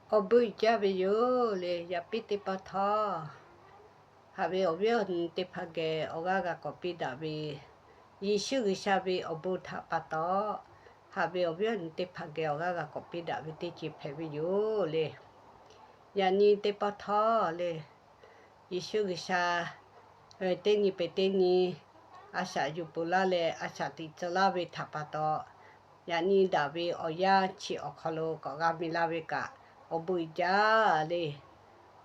Awˬ bon uiˍ jaˇ ve yoˬ le. Yaꞈ piˇ teˇ pawˆ htawˇ, haꞈ ve awˬ viˉ awˬ nyi teˇ hpaˍ geh awˬ g'aˇ g'a k'awꞈ piˇ daꞈ ve, Yeˍsuˆ G'uiˬsha ve awˬ bon htaꞈ pa taw, haꞈ ve awˬ viˉ awˬ nyi teˇ hpaˍ geh awˬ g'aˇ g'a k'awꞈ piˇ daꞈ ve teˇ ceuˬ hpehꞈ ve yoˬ le. Yaꞈ nyi teˇ pawˆ htawˇ le, Yeˍsuˆ G'uiˬsha teˇ nyi peuˬ teˇ nyi a shaꞈ yuˬ peuˬ laˇ leh a shaꞈ teꞈ tcuh laˇ ve htaꞈ pa taw, yaꞈ nyi daꞈ ve awˬ yanˇ chi awˬ hk'aw lo k'awꞈ g'a mi laˇ ve kaꞈ, awˬ bon uiˍ jaˇ le.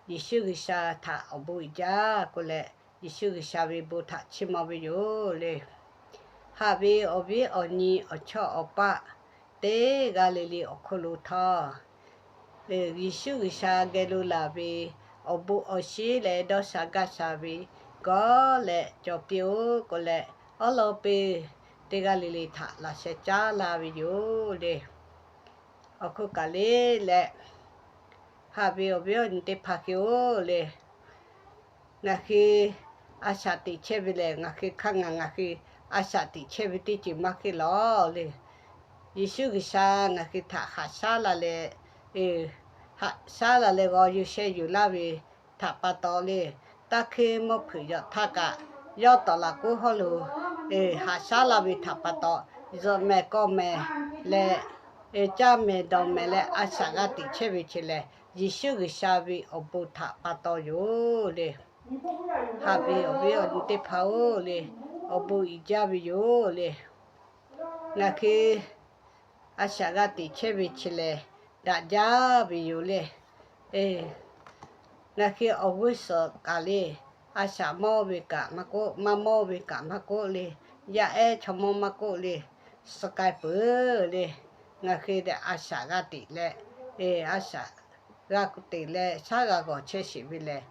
Yeˍsuˆ G'uiˬsha htaꞈ awˬ bon uiˍ jaˇ k'oˆ leh, Yeˍsuˆ G'uiˬsha ve bon htaꞈ chiˇ mvuh ve yoˬ le. Haꞈ ve awˬ viˉ awˬ nyi awˬ chawˇ awˬ paˆ teˇ g'aˇ le le awˬ hk'oˆ lo htawˇ, Yeˍsuˆ G'uiˬsha geh lo laˬ ve awˬ bon awˬ shinˉ leh dawˇ sha gaˇ sha ve gawˇ leh cawˬ piˇ-oˆ k'oˆ leh, awˉ lawˉ piˇ teˇ g'aˇ le le htaꞈ laꞈ sheh caˉ laˇ ve yoˬ le. Awˬ hk'oˆ kaꞈ le leh, haꞈ ve awˬ viˉ awˬ nyi teˇ hpaˍ hui-oˬ le, ngaˬ hui a shaꞈ teꞈ chehˇ ve lehˬ, ngaˬ hui hk'aˇ ngaˬ ngaˬ hui a shaꞈ teꞈ chehˇ ve teˇ ceuˬ maˇ heˆ lawˬ le. Yeˍsuˆ G'uiˬsha ngaˬ hui htaꞈ haꞈ shaˉ la leh, haꞈ shaˉ la leh g'aw yuˬ sheh yuˬ laˇ ve htaꞈ pa taw le, taˇ hkuiˇ mawˇ hpeuꞈ yaꞈ htaˇ kaꞈ, yawˇ tawˍ laꞈ k'oˉ hawˉ lo haꞈ shaˉ laˇ ve htaꞈ pa taw, zuhꞈ mehˍ kawˆ mehˍ leh, caˇ mehˍ dawˬ mehˍ leh a shaꞈ g'a teꞈ chehˇ ve chi lehˬ, Yeˍsuˆ G'uiˬsha ve awˬ bon htaꞈ pa taw yoˬ le. Haꞈ ve awˬ viˉ awˬ nyi teˇ hpaˍ-oˬ le, awˬ bon uiˍ jaˇ ve yoˬ le. Ngaˬ hui a shaꞈ g'a teꞈ chehˇ ve chi lehˬ, daꞈ jaˇ ve yoˬ le. Ngaˬ hui awˬ g'uˇ suhˍ kaꞈ le, a shaꞈ mawˇ ve kaꞈ maˇ k'oˆ, maˇ mawˇ ve kaꞈ maˇ k'oˆ le, yaˇ ehˉ chaw mawˇ maˇ k'oˆ le, suh k'ai peuˬ le. Ngaˬ hui dehꞈ a shaꞈ g'a teꞈ leh, a shaꞈ g'a teꞈ leh shaˉ g'a g'awˬ chehˇ sheˍ ve lehˬ,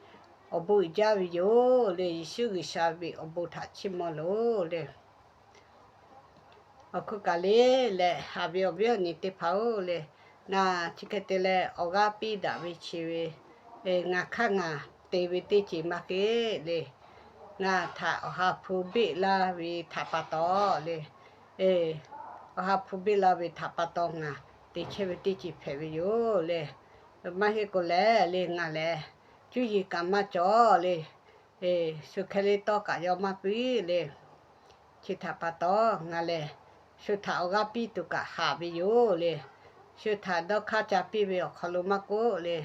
awˬ bon uiˍ jaˇ ve yoˬ le. Yeˍsuˆ G'uiˬsha ve awˬ bon htaꞈ chiˇ mvuh loˬ le. Awˬ hk'oˆ kaꞈ le leh, haꞈ ve awˬ viˉ awˬ nyi teˇ hpaˍ-oˬ le, ngaˬ chi hk'e te leh awˬ g'aˇ piˇ daꞈ ve chi ve, ngaˬ hk'aˇ ngaˬ te ve teˇ ceuˬ maˇ heˆ le. Ngaˬ htaꞈ awˬ ha hpu beˆ laˇ ve htaꞈ pa taw le, awˬ ha hpu beˆ laˇ ve htaꞈ pa taw ngaˬ te chehˇ ve teˇ ceuˬ hpehꞈ ve yoˬ le. Maˇ heˆ k'o lehˬ le, ngaˬ lehˬ cuˇ yiˍ kaꞈ maˇ cawˬ le. Shu hk'e le tawˇ kaꞈ yaw maˇ puiˉ le. Chi htaꞈ pa taw ngaˬ lehˬ, shu htaꞈ awˬ g'aˇ piˇ tuˬ kaꞈ haꞈ ve yoˬ le. Shu htaꞈ dawˇ hk'aˇ ca piˇ ve awˬ hk'aw lo maˇ k'oˆ le,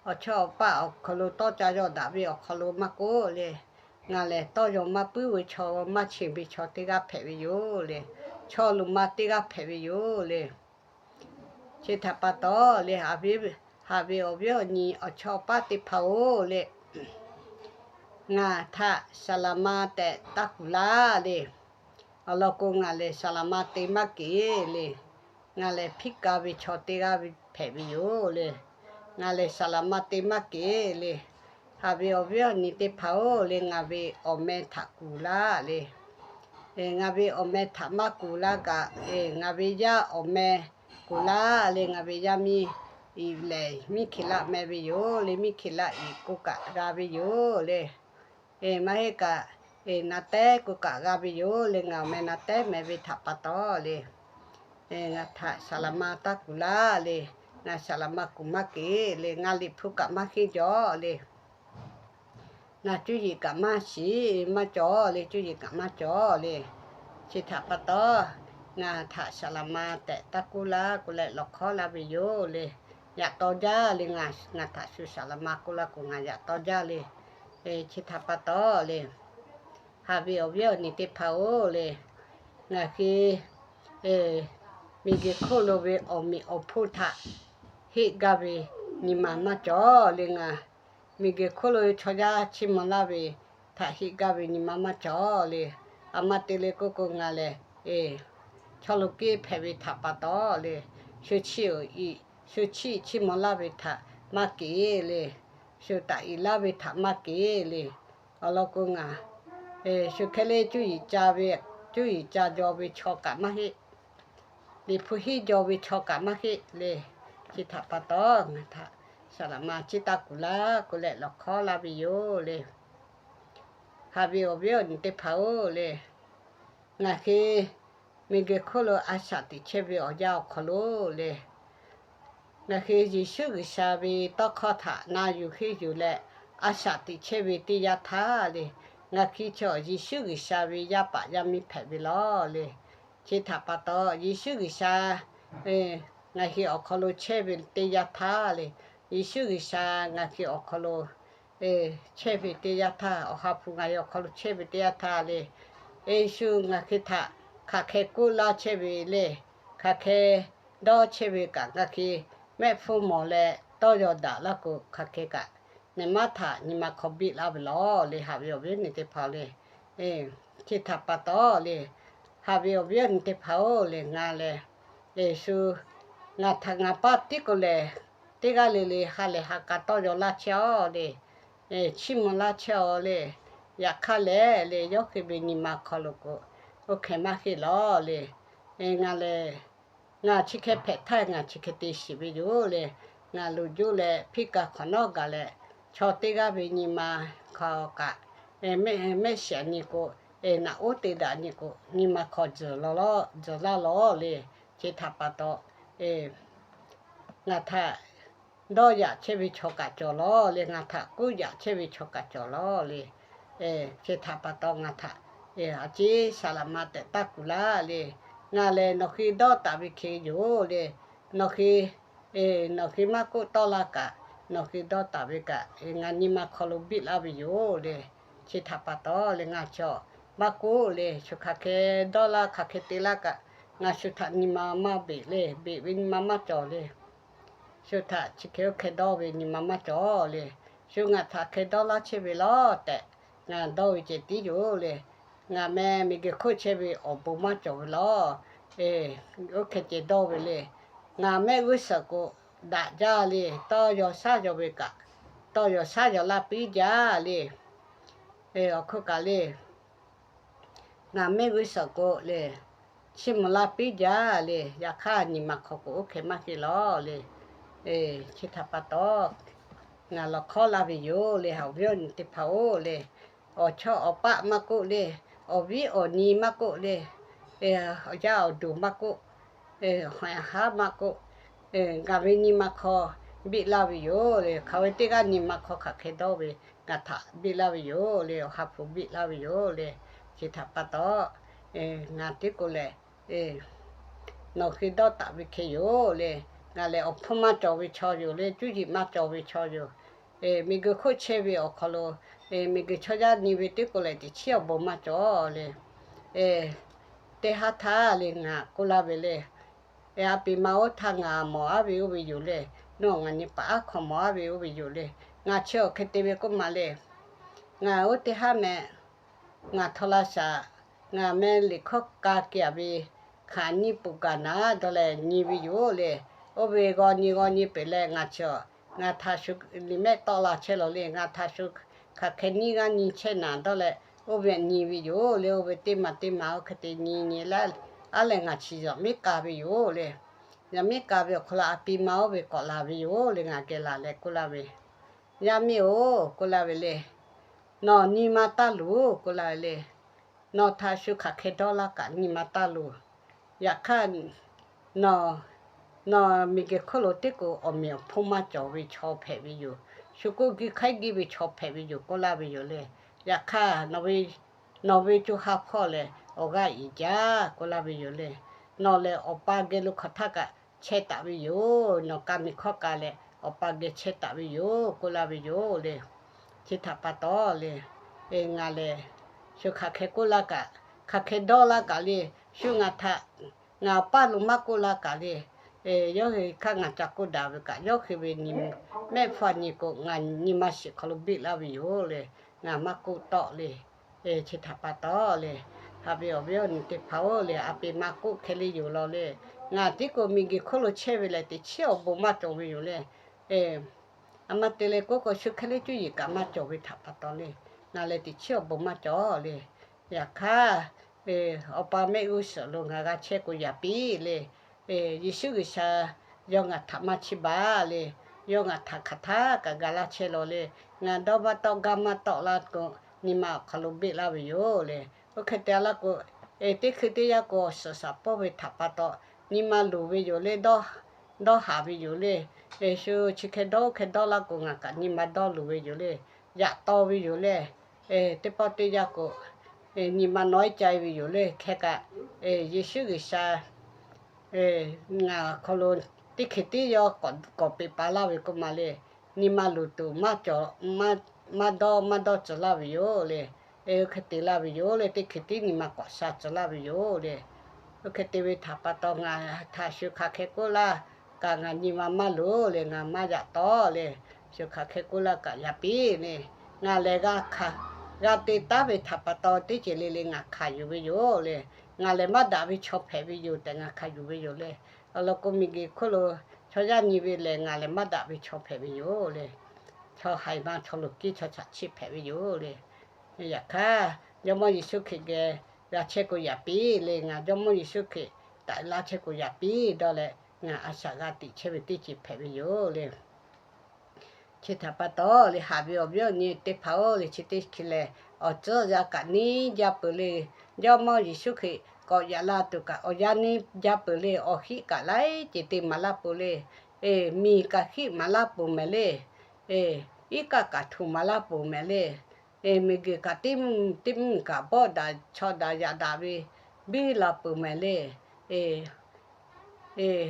awˬ chawˇ awˬ paˆ awˬ hk'aw lo tawˇ ca yaw daꞈ ve awˬ hk'aw lo maˇ k'oˆ le, ngaˬ lehˬ tawˇ yaw maˇ puiˉ ve chaw, maˇ cheˬ ve chaw teˇ g'aˇ hpehꞈ ve yoˬ le. Chaw lo ma teˇ g'aˇ hpehꞈ ve yoˬ le. Chi htaꞈ pa taw le, haꞈ ve awˬ viˉ awˬ nyi awˬ chawˇ awˬ paˆ teˇ hpaˍ-oˬ le, ngaˬ htaꞈ saˍ laˍ ma tehꞈ taˇ kuˬ laˇ le. Awˬ lawn k'o, ngaˬ lehˬ saˍ laˍ ma te maˇ keꞈ le. Ngaˬ lehˬ hpiˇ ka ve chaw teˇ g'aˇ hpehꞈ ve yoˬ le. Ngaˬ lehˬ saˍ laˍ ma te maˇ keꞈ le. Haꞈ ve awˬ viˉ awˬ nyi teˇ hpaˍ-oˬ le, ngaˬ ve awˬ meh htaꞈ kuˬ laˇ le. Ngaˬ ve awˬ meh htaꞈ maˇ kuˬ laˇ kaꞈ, ngaˬ ve yaˇ awˬ meh kuˬ laˇ le. Ngaˬ ve yaˇ miˇ lehˬ, miˇ Hkiˬlaˆ meh ve yoˬ le. Miˇ Hkiˬlaˆ iˍ k'oˆ kaꞈ g'a ve yoˬ le. Maˇ heˆ kaꞈ, naˍ tehˉ k'oˆ kaꞈ g'a ve yoˬ le. Ngaˬ awˬ meh naˍ tehˉ meh ve htaꞈ pa taw le, ngaˬ htaꞈ saˍ laˍ ma taˇ kuˬ laˇ le. Ngaˬ saˍ laˍ ma kuˬ maˇ keꞈ le. Ngaˬ liꞈ hpu kaꞈ maˇ henˇ jaw le. Ngaˬ cuˇ yiˍ kaꞈ maˇ shiˍ maˇ cawˬ le. Cuˇ yiˍ kaꞈ maˇ cawˬ le. Chi htaꞈ pa taw, ngaˬ htaꞈ saˍ laˍ ma tehꞈ taˇ kuˬ laˇ k'oˆ leh lawˬ hk'awˉ laˇ ve yoˬ le. Yaꞈ taw jaˇ le. Ngaˬ, ngaˬ htaꞈ shu saˍ laˍ ma kuˬ laˇ k'o ngaˬ yaꞈ taw jaˇ le. Chi htaꞈ pa taw le, haꞈ ve awˬ viˉ awˬ nyi teˇ hpaˍ-oˬ le, ngaˬ hui miˬguiˬ hk'oˆ lo ve awˬ meꞈ awˬ hponˇ htaꞈ heˆ gaˇ ve nyi ma maˇ cawˬ le. Ngaˬ miˬguiˬ hk'oˆ lo ve chaw yaˇ chiˇ mvuh laˇ ve htaꞈ heˆ gaˇ ve nyi ma maˇ cawˬ le. A ma te le k'oˆ k'o, ngaˬ lehˬ chaw lo keˇ hpehꞈ ve htaꞈ pa taw le, shu chiˇ awˬ iˍ, shu chiˇ chiˇ mvuh laˇ ve htaꞈ maˇ keꞈ le. Shu taꞈ iˍ laˇ ve htaꞈ maˇ keꞈ le. Awˬ lawn k'o, ngaˬ shu hk'e le cuˇ yiˍ ca ve, cuˇ yiˍ ca jaw ve chaw kaꞈ maˇ heˆ. Liꞈ hpu henˇ jaw ve chaw kaꞈ maˇ heˆ le. Chi htaꞈ pa taw, ngaˬ htaꞈ saˍ laˍ ma chiˇ taˇ kuˬ laˇ k'oˆ leh lawˬ hk'awˉ laˇ ve yoˬ le. Haꞈ ve awˬ viˉ awˬ nyi teˇ hpaˍ-oˬ le, ngaˬ hui miˬguiˬ hk'oˆ lo a shaꞈ teꞈ chehˇ ve awˬ yanˇ awˬ hk'aw lo le, ngaˬ hui Yeˍsuˆ G'uiˬsha ve tawˇ hkawˇ htaꞈ na yuˬ henˇ yuˬ leh, a shaꞈ teꞈ chehˇ ve teˇ yanˇ htaˇ le, ngaˬ hui chaw Yeˍsuˆ G'uiˬsha ve yaˇ paˍ yaˇ miˇ hpehꞈ ve lawˬ le. Chi htaꞈ pa taw, Yeˍsuˆ G'uiˬsha ngaˬ hui awˬ hk'aw lo chehˇ ve teˇ yanˇ htaˇ le, Yeˍsuˆ G'uiˬsha ngaˬ hui awˬ hk'aw lo chehˇ ve teˇ yanˇ htaˇ, Awˬ ha hpu ngaˬ hui awˬ hk'aw lo chehˇ ve teˇ yanˇ htaˇ le, Yeˍsuˆ ngaˬ hui htaꞈ hk'aˬ hk'e k'oˆ laˇ chehˇ ve le, hk'aˬ hk'e dawˇ chehˇ ve kaꞈ ngaˬ hui mehˆ hpfuhˇ mawˬ leh tawˇ yaw daꞈ laˇ k'o, hk'aˬ hk'e kaꞈ nyi ma htaꞈ nyi ma hk'aw biˆ laˇ ve lawˬ le, haꞈ ve awˬ viˉ awˬ nyi teˇ hpaˍ le. Chi htaꞈ pa taw le, haꞈ ve awˬ viˉ awˬ nyi teˇ hpaˍ-oˬ le, ngaˬ lehˬ, Yeˍsuˆ ngaˬ htaꞈ ngaˬ paˇ tiˉ k'o lehˬ, teˇ g'aˇ le le ha lehˬ ha k'a tawˇ yaw laˇ chehˇ-aˬ le, chiˇ mvuh laˇ chehˇ-aˬ le. Yaꞈ hk'aˇ lehˬ le, yawˇ hui ve nyi ma hk'aw lo k'o, oˇ hk'e maˇ heˆ lawˬ le. Ngaˬ lehˬ, ngaˬ chi hk'e hpehꞈ htaˇ ngaˬ chi hk'e te shiˍ ve yoˬ le. Ngaˬ loˍ juˇ leh hpiˇ kaꞈ hk'awꞈ nawˉ gaˬ leh, chaw teˇ g'aˇ ve nyi ma hk'aw kaꞈ, mehˆ shiˍ nyi k'o, naꞈ uˉ te daꞈ nyi k'o, nyi ma hk'aw tzuhˬ laˇ lawˬ le. Chi htaꞈ pa taw, ngaˬ htaꞈ dawˇ yaꞈ chehˇ ve chaw kaꞈ cawˬ lawˬ le, ngaˬ htaꞈ k'oˆ yaꞈ chehˇ ve chaw kaꞈ cawˬ lawˬ le. Chi htaꞈ pa taw ngaˬ htaꞈ a ciˉ saˍ laꞈ ma tehꞈ taˇ kuˬ laˇ le. Ngaˬ lehˬ nawˬ hui dawˇ taˍ ve hk'e yoˬ le. Nawˬ hui, nawˬ hui maˇ k'oˆ tawˆ laˇ kaꞈ, nawˬ hui dawˇ taˍ ve kaꞈ ngaˬ nyi ma hk'aw lo biˆ laˇ ve yoˬ le. Chi htaꞈ pa taw le, ngaˬ chaw maˇ k'oˆ le, shu hk'aˬ hk'e dawˇ laˇ hk'aˬ hk'e te laˇ kaꞈ, ngaˬ shu htaꞈ nyi ma maˇ beꞈ le, beꞈ ve nyi ma maˇ cawˬ le. Shu htaꞈ chi hk'e oˇ hk'e dawˇ ve nyi ma maˇ cawˬ le. Shu ngaˬ htaꞈ hk'e dawˇ laˇ chehˇ ve lawˬ tehꞈ, ngaˬ dawˇ ve ceh tiˉ yoˬ le. Ngaˬ meh miˬguiˬ hk'oˆ chehˇ ve awˬ bon maˇ cawˬ ve lawˬ. Oˇ hk'e ceh dawˇ ve le. Ngaˬ mehˆ g'uˇ suhˍ k'o, daꞈ jaˇ le. Tawˇ yaw shaˉ yaw ve kaꞈ, tawˇ yaw shaˉ yaw laˇ piˇ jaˇ le. Awˬ hk'oˆ kaꞈ le, ngaˬ mehˆ g'uˇ suhˍ k'o le, chiˇ mvuh laˇ piˇ jaˇ le. Yaꞈ hk'aˇ nyi ma hk'aw k'o oˇ hk'e maˇ heˆ lawˬ le. Chi htaꞈ pa taw, ngaˬ lawˬ hkawˉ laˇ ve yoˬ le, awˬ viˉ awˬ nyi teˇ hpaˍ-oˬ le. Awˬ chawˇ awˬ paˆ maˇ k'oˆ le, awˬ viˉ awˬ nyi maˇ k'oˆ le, awˬ yaˇ awˬ duˬ maˇ k'oˆ, haꞈ haˉ maˇ k'oˆ, ngaˬ ve nyi ma hk'aw biˆ laˇ ve yoˬ le. Hk'aˬ ve teˇ g'aˇ nyi ma hk'aw hk'aˬ hk'e dawˇ ve, ngaˬ htaꞈ biˆ laˇ ve yoˬ le. Awˬ ha hpu biˆ laˇ ve yoˬ le. Chi htaꞈ pa taw, ngaˬ tiˉ k'o lehˬ, nawˬ hui dawˇ taˍ ve hk'e yoˬ le. Ngaˬ lehˬ awˬ hpfuhˇ maˇ cawˬ ve chaw yoˬ le. Cuˇ yiˍ maˇ cawˬ ve chaw yoˬ. Miˬguiˬ hk'oˆ chehˇ ve awˬ hk'aw lo, miˬguiˬ chaw yaˇ nyi ve tiˉ k'o lehˬ, teꞈ chiˉ awˬ bon maˇ cawˬ le. Teˇ haˉ htaˇ le ngaˬ k'oˆ laˇ ve le, a pi ma oˇ htaˇ ngaˬ mawˬ aˉ ve oˇ ve yoˬ le. Nawˬ ngaˬ nyi paˍ aˉ hk'aw mawˬ aˉ ve oˇ ve yoˬ le. Ngaˬ chi awˬ hk'e te ve k'oˆ ma le. Ngaˬ oˇ teˇ haˉ meh, ngaˬ htaw la shaˍ, ngaˬ meh liꞈ hkawˇ ka kiˬ aꞈ ve hk'aˬ nyiˇ puˍ gaˬ naˍ dawˇ leh nyi ve yoˬ le. Oˇ ve g'aw nyi g'aw nyi peˬ leh ngaˬ chi, ngaˬ htaꞈ shu liꞈ mehˆ tawˆ la chehˇ lawˬ le. Ngaˬ htaꞈ shu hk'aˬ hk'e nyiˇ g'aˇ nyi chehˇ naˍ dawˇ leh, oˇ ve nyi ve yoˬ le. Oˇ ve teˇ maˬ teˇ maˬ oˇ hk'e te nyi nyi laˇ, aˉ lehˬ ngaˬ chi yaꞈ miˉ ka ve yoˬ le. Yaꞈ miˉ ka ve awˬ hk'aw lo a pi ma oˇ ve k'awꞈ laˬ ve yoˬ le. Ngaˬ geh laˬ leh k'oˆ laˇ ve, Yaˇ miˇ-oˬ, k'oˆ laˇ ve le, nawˬ nyi ma taˇ luˬ k'oˆ laˇ ve le. Nawˬ htaꞈ shu hk'aˬ hk'e dawˇ laˇ kaꞈ nyi ma taˇ luˬ. Yaꞈ hk'aˇ, nawˬ, nawˬ miˬguiˬ hk'oˆ lo teˇ k'o awˬ meꞈ awˬ hponˇ maˇ cawˬ ve chaw hpehꞈ ve yoˬ. Shu k'oˆ giˇ hk'aiˉ giˇ ve chaw hpehꞈ ve yoˬ k'oˆ laˇ ve yoˬ le. Yaꞈ hk'aˇ, nawˬ ve co ha hpawˇ lehˬ awˬ g'aˇ iˍ jaˇ k'oˆ laˇ ve yoˬ le. Nawˬ lehˬ awˬ pa geh lo hk'aˬ htaˇ kaꞈ chehˇ taˍ ve yoˬ. Nawˬ ka miˬ hkawˇ ka leh awˬ pa geh chehˇ taˍ ve yoˬ k'oˆ laˇ ve yoˬ le. Chi htaꞈ pa taw le, ngaˬ lehˬ shu hk'aˬ hk'e k'oˆ laˇ kaꞈ, hk'aˬ hk'e dawˇ laˇ kaꞈ le, shu ngaˬ htaꞈ ngaˬ awˬ paˇ lo maˇ k'oˆ laˇ kaꞈ le, yawˇ hui hk'aˇ ngaˬ ca k'oˆ daꞈ ve kaꞈ, yawˇ hui ve nyi mehˆ hpfuhˇ nyi k'o, ngaˬ nyi ma shiˍ hk'aw lo biˆ laˇ ve yoˬ le. Ngaˬ maˇ k'oˆ tawˆ le. Chi htaꞈ pa taw le, haꞈ ve awˬ viˉ awˬ nyi teˇ hpaˍ-oˬ le, a pi ma k'oˆ hk'e le yoˬ law le. Ngaˬ tiˉ k'o miˬguiˬ hk'oˆ lo chehˇ ve lehˬ, teꞈ chiˉ awˬ bon maˇ cawˬ ve yoˬ le. A ma te leh k'oˆ k'o, shu hk'e le cuˇ yiˍ kaꞈ maˇ cawˬ ve htaꞈ pa taw le, ngaˬ lehˬ teꞈ chiˉ awˬ bon maˇ cawˬ le. Yaꞈ hk'aˇ, awˬ pa mehˆ g'uˇ suhˍ lo ngaˬ g'a chehˇ k'o yaꞈ piˇ le. Yeˍsuˆ G'uiˬsha yawˇ ngaˬ htaꞈ maˇ chiˇ baˬ le. Yawˇ ngaˬ htaꞈ hk'aˬ htaˇ kaꞈ ga laˇ chehˇ law le. Ngaˬ dawˇ maˇ tawˆ gaˇ maˇ tawˆ laˇ k'o, nyi ma awˬ hk'aw lo beˆ laˇ ve yoˬ le. Oˇ hk'e te laˇ k'o, teˇ hkui teˇ yanˇ k'o, suhˍ shaˍ pawˇ ve htaꞈ pa taw nyi ma luˬ ve yoˬ le. Dawˇ dawˇ haˍ ve yoˬ le. Shu chi hk'e dawˇ hk'e dawˇ laˇ k'o, ngaˬ kaꞈ nyi ma dawˇ luˬ ve yoˬ le. Yaꞈ taw ve yoˬ le. Teˇ pawˆ teˇ yanˇ k'o, nyi ma nawˉ cai ve yoˬ le. Hk'e kaꞈ, Yeˍsuˆ G'uiˬsha ngaˬ awˬ hk'aw lo teˇ hk'e tiˉ yawˇ kawꞈ peꞈ pa laˇ ve k'oˆ ma le. Nyi ma luˬ tuˬ, maˇ dawˇ maˇ dawˇ tcuh laˇ ve yoˬ le. Oˇ hk'e te laˇ ve yoˬ le. Teˇ hk'e tiˉ nyi ma k'awꞈ sha tcuh laˇ ve yoˬ le. Oˇ hk'e te ve htaꞈ pa taw, ngaˬ htaꞈ shu hk'aˬ hk'e k'oˆ laˇ kaꞈ, ngaˬ nyi ma maˇ luˬ le, ngaˬ maˇ yaꞈ taw le. Shu hk'aˬ hk'e k'oˆ laˇ kaꞈ, yaꞈ piˇ le. Ngaˬ lehˬ g'a hkanˍ, g'a te taˉ ve htaꞈ pa taw, teˇ ceuˬ le le ngaˬ hkanˍ yuˬ ve yoˬ le. Ngaˬ lehˬ maˇ daꞈ ve chaw hpehꞈ ve yoˬ tehꞈ ngaˬ hkanˍ yuˬ ve yoˬ le. Awˬ lawn k'o, miˬguiˬ hk'oˆ lo chaw yaˇ nyi ve lehˬ, ngaˬ lehˬ maˇ daꞈ ve chaw hpehꞈ ve yoˬ le. Chaw haiˬ ma chaw loˍ kiˇ chaw chaꞈ chiˆ hpehꞈ ve yoˬ le. Yaꞈ hk'aˇ, Jawˇmawˇ Yeˍsuˆ Hkriꞈ geh g'a chehˇ k'o yaꞈ piˇ le. Ngaˬ Jawˇmawˇ Yeˍsuˆ Hkriꞈ taꞈ laˇ chehˇ k'o yaꞈ piˇ dawˇ leh, ngaˬ a shaꞈ g'a tiꞈ chehˇ ve teˇ ceuˬ hpehꞈ ve yoˬ le. Chi htaꞈ pa taw le, haꞈ ve awˬ viˉ awˬ nyi teˇ hpaˍ-oˬ le, chi teˇ hk'e lehˬ awˬ tcuhˉ yaˇ kaꞈ niˉ jaˇ peuˬ le. Jawˇmawˇ Yeˍsuˆ Hkriꞈ k'awꞈ yaꞈ la tuˬ kaꞈ awˬ yanˇ niˉ jaˇ peuˬ le. Awˬ hiˆ kaꞈ laiˉ ceuˬ te maˍ laˇ peuˬ le. Miˬ kaꞈ hiˆ maˍ laˇ peuˬ mehˍ le. Iˉ kaˆ kaꞈ htuꞈ maˍ laˇ peuˬ mehˍ le. Miˬguiˬ kaꞈ teˇ mvuhˇ teˇ mvuhˇ kaꞈ bawˆ daꞈ chaw daꞈ yaꞈ daꞈ ve biˇ la peuˬ mehˍ le.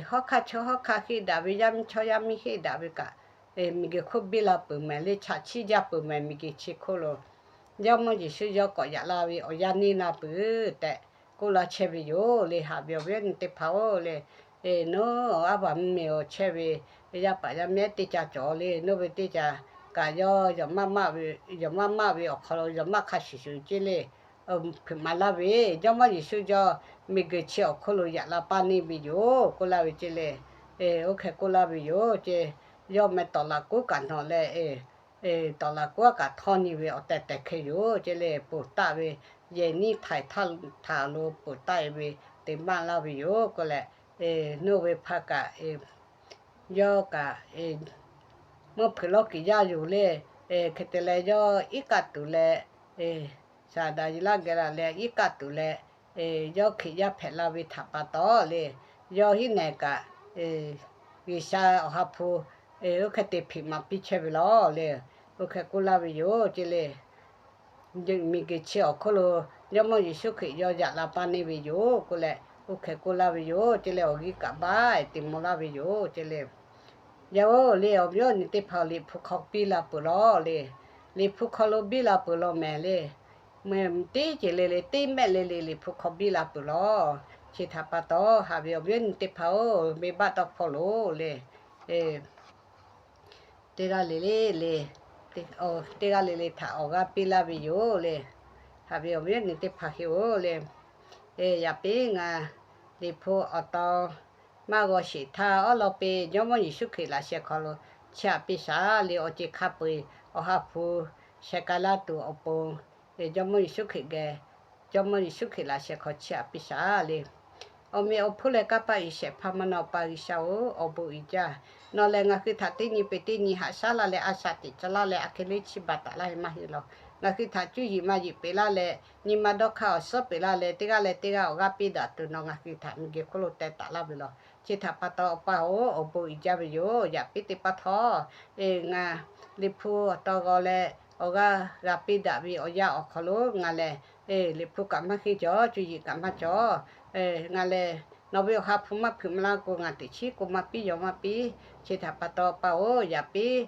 Hawˉ hkaˇ chaw hawˉ hkaˇ henˇ daꞈ ve, yaˇ miˇ chaw yaˇ miˇ henˇ daꞈ ve kaꞈ, miˬguiˬ hk'oˆ biˇ la peuˬ mehˍ le. Chaꞈ chiˆ jaˇ peuˬ mehˍ miˬguiˬ chi hk'oˆ lo. Jawˇmawˇ Yeˍsuˆ yawˇ k'awꞈ yaꞈ la ve awˬ yanˇ niˉ la peuˬ tehꞈ k'oˆ laˇ chehˇ ve yoˬ le. Haꞈ ve awˬ viˉ awˬ nyi teˇ hpaˍ-oˬ le, nawˬ aˉ baˬ mvuhˇmiˬ awˬ chehˇ ve yaˇ paˍ yaˇ mehˉ teˇ ca cawˬ le. Nawˬ ve teˇ ca kaꞈ yawˇ yawˬ maˇ maˇ ve awˬ hk'aw lo yawˬ maˇ hk'a shuˍ shuˍ ceˇ le. Hpeuꞈ maˍ laˇ ve, Jawˇmawˇ Yeˍsuˆ yawˇ miˬguiˬ chi awˬ hk'oˆ lo yaꞈ la paˇ neˇ ve yoˬ k'oˆ laˇ ve ceˇ le. Oˇ hk'e k'oˆ laˇ ve yoˬ ceˇ. Yawˇ meh tawˍ laꞈ k'oˉ kaꞈ nawˬ leh, tawˍ laꞈ k'oˉ kaꞈ htawˇ nyi ve awˬ tehˬ tehˬ hk'e yoˬ ceˇ le. Ponˬ taˆ ve yehˬ niˉ htaiˍ htaˇ lo ponˬ taˆ ve te maˇ laˇ ve yoˬ k'oˆ leh, nawˬ ve hpaˇ kaꞈ yawˇ kaꞈ mvuhˇ hpeuꞈ lawˇ kiˬ yaˇ yoˬ le. Hk'e te leh yawˇ iˉ kaˆ tuˬ leh, Saˍdaˍyeˍlaˆ geh laˬ leh iˉ kaˆ tuˬ leh, yawˇ Hkriꞈ yaˇ hpehꞈ la ve htaꞈ pa taw le, yawˇ hiˉ nehˬ kaꞈ G'uiˬsha awˬ ha hpu oˇ hk'e te hpeꞈ maˍ piˇ chehˇ ve law le. Oˇ hk'e k'oˆ laˇ ve yoˬ ceˇ le. Miˬguiˬ chi awˬ hk'oˆ lo Jawˇmawˇ Yeˍsuˆ Hkriꞈ yawˇ yaꞈ la paˇ neˇ ve yoˬ k'oˆ leh, oˇ hk'e k'oˆ laˇ ve yoˬ ceˇ le. Awˬ g'uˇ kaꞈ baˆ te maw laˇ ve yoˬ ceˇ le. Yaˇ-oˬ le, awˬ viˉ awˬ nyi teˇ hpaˍ Liꞈ hpu hk'aw biˇ la peuˬ law le. Liꞈ hpu hk'aw lo biˇ la peuˬ law mehˍ le. Teˇ ceuˬ le le, teˇ mehˆ le le Liꞈ hpu hk'aw biˇ la peuˬ law. Chi htaꞈ pa taw, haꞈ ve awˬ viˉ awˬ nyi teˇ hpaˍ-oˬ, venˇbaˆ tawˇ hpawˇ loˬ le. Teˇ g'aˇ le le le, teˇ g'aˇ le le htaꞈ awˬ g'aˇ piˇ laˇ ve yoˬ le. Haꞈ ve awˬ viˉ awˬ nyi teˇ hpaˍ hui-oˬ le, yaꞈ piˇ ngaˬ Liꞈ hpu awˬ taw maˇ g'aw sheˍ htaˇ, awˉ lawn piˇ Jawˇmawˇ Yeˍsuˆ Hkriꞈ laꞈ sheh hk'aw lo chiˇ aꞈ piˇ shaˍ le. Awˬ ceˬ hk'a peu-eˬ awˬ ha hpu sheh k'ai laˇ tuˬ awˬ pon, Jawˇmawˇ Yeˍsuˆ Hkriꞈ geh, Jawˇmawˇ Yeˍsuˆ Hkriꞈ laꞈ sheh hk'aw chiˇ aꞈ piˇ shaˍ le. Awˬ meꞈ awˬ hponˇ leh kanˇ paˆ uiˍ shehˍ hpaˇ maˇ naw pa G'uiˬsha-oˬ, awˬ bon uiˍ jaˇ. Nawˬ lehˬ ngaˬ hui htaꞈ teˇ nyi peuˬ teˇ nyi haꞈ shaˉ laˇ leh, a shaꞈ teꞈ tcuh laˇ leh, a hk'e le chi baˬ taˍ laˇ ve maˇ heˆ law. Ngaˬ hui htaꞈ cuˇ yiˍ maˇ yiˍ peꞈ laˇ leh, nyi ma dawˇ hk'aˇ awˬ suhˉ peꞈ laˇ leh, teˇ g'aˇ leh teˇ g'aˇ awˬ g'aˇ piˇ daꞈ tuˬ nawˬ ngaˬ hui htaꞈ miˬguiˬ hk'oˆ lo teh taˍ laˇ ve law. Chi htaꞈ pa taw, Awˬ pa-oˬ, awˬ bon uiˍ jaˇ ve yoˬ. Yaꞈ piˇ teˇ pawˆ htawˇ, ngaˬ Liꞈ hpu awˬ taw g'aw leh awˬ g'aˇ g'a piˇ daꞈ ve awˬ yanˇ awˬ hk'aw lo ngaˬ lehˬ, Liꞈ hpu kaꞈ maˇ henˇ cawˬ, cuˇ yiˍ kaꞈ maˇ cawˬ. Ngaˬ lehˬ nawˬ ve awˬ ha hpu maˇ hpeuꞈ maˍ laˇ k'o, ngaˬ teꞈ chiˉ k'o maˇ piˇ, yaw maˇ piˇ. Chi htaꞈ pa taw, Awˬ pa-oˬ, yaꞈ piˇ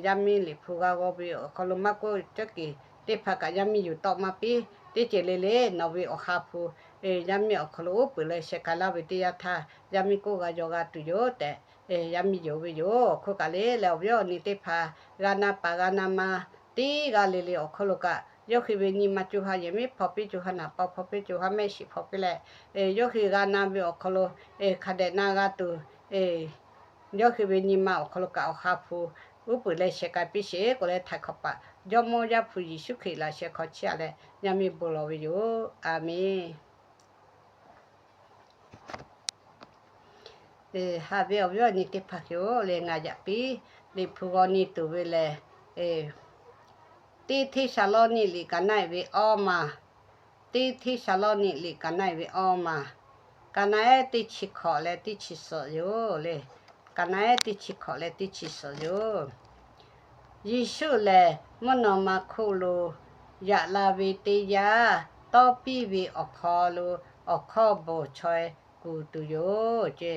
yaˇ miˇ Liꞈ hpu g'a g'aw ve awˬ hk'aw lo maˇ k'oˆ, cawˇ keˍ teˇ hpaˍ kaꞈ yaˇ miˇ yuˬ tawˆ maˇ piˇ. Teˇ ceuˬ le le nawˬ ve awˬ ha hpu yaˇ miˇ awˬ hk'aw lo uˉ peunˍ leh sheh k'ai laˇ ve teˇ yanˇ htaˇ, yaˇ miˇ k'oˆ g'a yaw g'a tuˬ yoˬ tehꞈ, yaˇ miˇ yonˍ ve yoˬ. Hk'oˆ kaꞈ le leh awˬ viˉ awˬ nyi teˇ hpaˍ g'a na paˍ g'a na ma teˇ g'aˇ le le awˬ hk'aw lo kaꞈ, yawˇ hui ve nyi ma co ha yehˬ miˉ hpaw piˇ, co ha naˍ paw hpaw piˇ, co ha mehˆ shiˍ hpaw piˇ leh, yawˇ hui g'a na ve awˬ hk'aw lo hk'a dehꞈ na g'a tuˬ, yawˇ hui ve nyi ma awˬ hk'aw lo kaꞈ awˬ ha hpu uˉ peunˍ leh sheh k'ai piˇ sheˍ k'oˆ leh, htaiˍ hk'awꞈ paˍ Jawˇmawˇ Yaˇ hpu Yeˍsuˆ Hkriꞈ laꞈ sheh hk'aw chiˇ aꞈ leh yaˇ miˇ bon lawˬ ve yoˬ. A menˬ. Haꞈ ve awˬ viˉ awˬ nyi teˇ hpaˍ hui-oˬ le, ngaˬ yaꞈ piˇ Liꞈ hpu g'aw nyi tuˬ ve lehˬ, Teˇ Hteˇsaˍlawˇniˆ liꞈ kaꞈ naˆ-e ve awˇ ma, Teˇ Hteˇsaˍlawˇniˆ liꞈ kaꞈ naˆ-e ve awˇ ma, kaꞈ naˆ-ehˉ teˇ chi hkawꞈ leh teˇ chi suhˍ yoˬ le. Ka naˉ ehˉ teˇ chi hkawꞈ leh teˇ chi suhˍ yoˬ. Yeˍsuˆ lehˬ, mvuhˇ naw ma hk'oˆ lo yaꞈ la ve teˇ yanˇ, tawˇ piˇ ve awˬ hk'aw lo awˬ hkawˇ bvuhˬ chaweh kuˬ tuˬ yoˬ ce.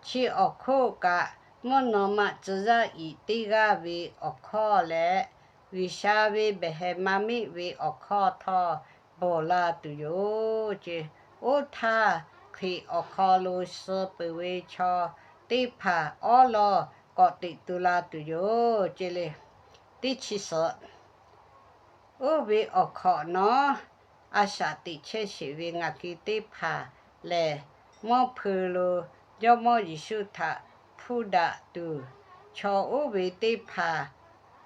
Chi awˬ hk'oˆ kaꞈ, mvuhˇ naw ma tcuh yaˇ iˍ teˇ g'aˇ ve awˬ hkawˇ leh, G'uiˬsha ve behˬ hehˍ ma miˆ ve awˬ hkawˇ htawˇ bvuhˬ la tuˬ yoˬ ce. Oˇ htaˇ, Hkriꞈ awˬ hk'aw lo suh peuˬ ve chaw teˇ hpaˍ awˉ lawˇ k'awꞈ teꞈ tu la tuˬ yoˬ ce le. Teˇ chi suhˍ, oˇ ve awˬ hk'awꞈ nawˉ, a shaꞈ teꞈ chehˇ sheˍ ve ngaˬ hui teˇ hpaˍ lehˬ, mawˇ hpui lo Jawˇmawˇ Yeˍsuˆ htaꞈ hpuˇ daꞈ tuˬ, chaw oˇ ve teˇ hpaˍ,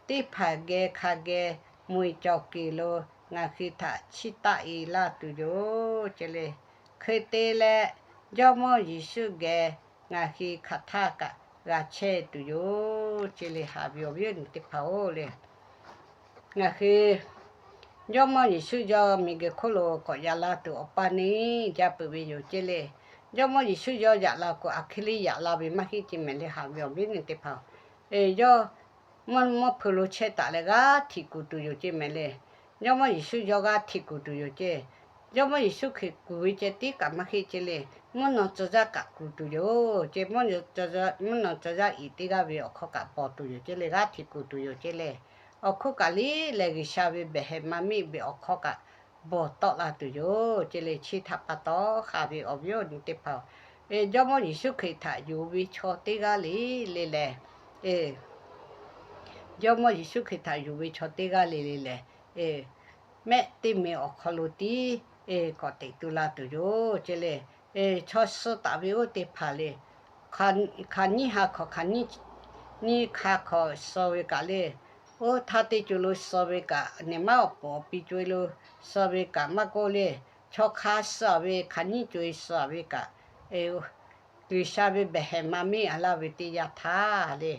teˇ hpaˍ geh hk'a geh mvuhˇ cawˬ kuiˬ lo ngaˬ hui htaꞈ chiˇ taˆ e laˇ tuˬ yoˬ ce le. Hk'e te leh, Jawˇmawˇ Yeˍsuˆ geh ngaˬ hui hk'aˬ htaˇ kaꞈ g'a chehˇ tuˬ yoˬ ce le. Haꞈ ve awˬ viˉ awˬ nyi teˇ hpaˍ-oˬ le, ngaˬ hui Jawˇmawˇ Yeˍsuˆ yawˇ miˬguiˬ hk'oˆ lo k'awꞈ yaꞈ la tuˬ awˬ paˇ neˇ jaˇ peuˬ ve yoˬ ce le. Jawˇmawˇ Yeˍsuˆ yawˇ yaꞈ la k'o, aˬ hk'e le yaꞈ la ve maˇ heˆ ce mehˍ le. Haꞈ ve awˬ viˉ awˬ nyi teˇ hpaˍ-oˬ, yawˇ mvuhˇ hpui lo chehˇ taˍ leh g'aˇ htiꞈ kuˬ tuˬ yoˬ ce mehˍ le. Jawˇmawˇ Yeˍsuˆ yawˇ g'aˇ htiꞈ kuˬ tuˬ yoˬ ce. Jawˇmawˇ Yeˍsuˆ Hkriꞈ kuˬ ve ceh tiˉ kaꞈ maˇ heˆ ce le. Mvuhˇ naw tcuh yaˇ kaꞈ kuˬ tuˬ yoˬ ce. Mvuhˇ naw tcuh yaˇ iˍ teˇ g'aˇ ve awˬ hkawˇ kaꞈ bvuhˬ tuˬ yoˬ ce le. G'aˇ htiꞈ kuˬ tuˬ yoˬ ce le. Awˬ hk'oˆ kaꞈ liˇ leh G'uiˬsha ve behˬ hehˍ ma miˆ ve awˬ hkawˇ kaꞈ bvuhˬ tawˆ la tuˬ yoˬ ce le. Chi htaꞈ pa taw, haꞈ ve awˬ viˉ awˬ nyi teˇ hpaˍ-oˬ, Jawˇmawˇ Yeˍsuˆ Hkriꞈ htaꞈ yonˍ ve chaw teˇ g'aˇ le le lehˬ, Jawˇmawˇ Yeˍsuˆ Hkriꞈ htaꞈ yonˍ ve chaw teˇ g'aˇ le le lehˬ, mehˆ teˇ miˬ awˬ hk'aw lo tiˉ k'awꞈ teꞈ tu la tuˬ yoˬ ce le. Chaw suh taˍ ve oˇ teˇ hpaˍ le, hk'aˬ nyiˇ ha hk'awꞈ hk'aˬ nyiˇ hk'a hk'awꞈ suh ve kaꞈ le, oˇ htaˇ teˇ co lo suh ve kaꞈ, nehˬ maˉ awˬ puˍ awˬ pi co e lo suh ve kaꞈ maˇ k'oˆ le, chaw hk'a suh ve hk'aˬ nyiˇ co e suh ve kaꞈ, G'uiˬsha ve behˬ hehˍ ma miˇ a laˇ ve teˇ yanˇ htaˇ le,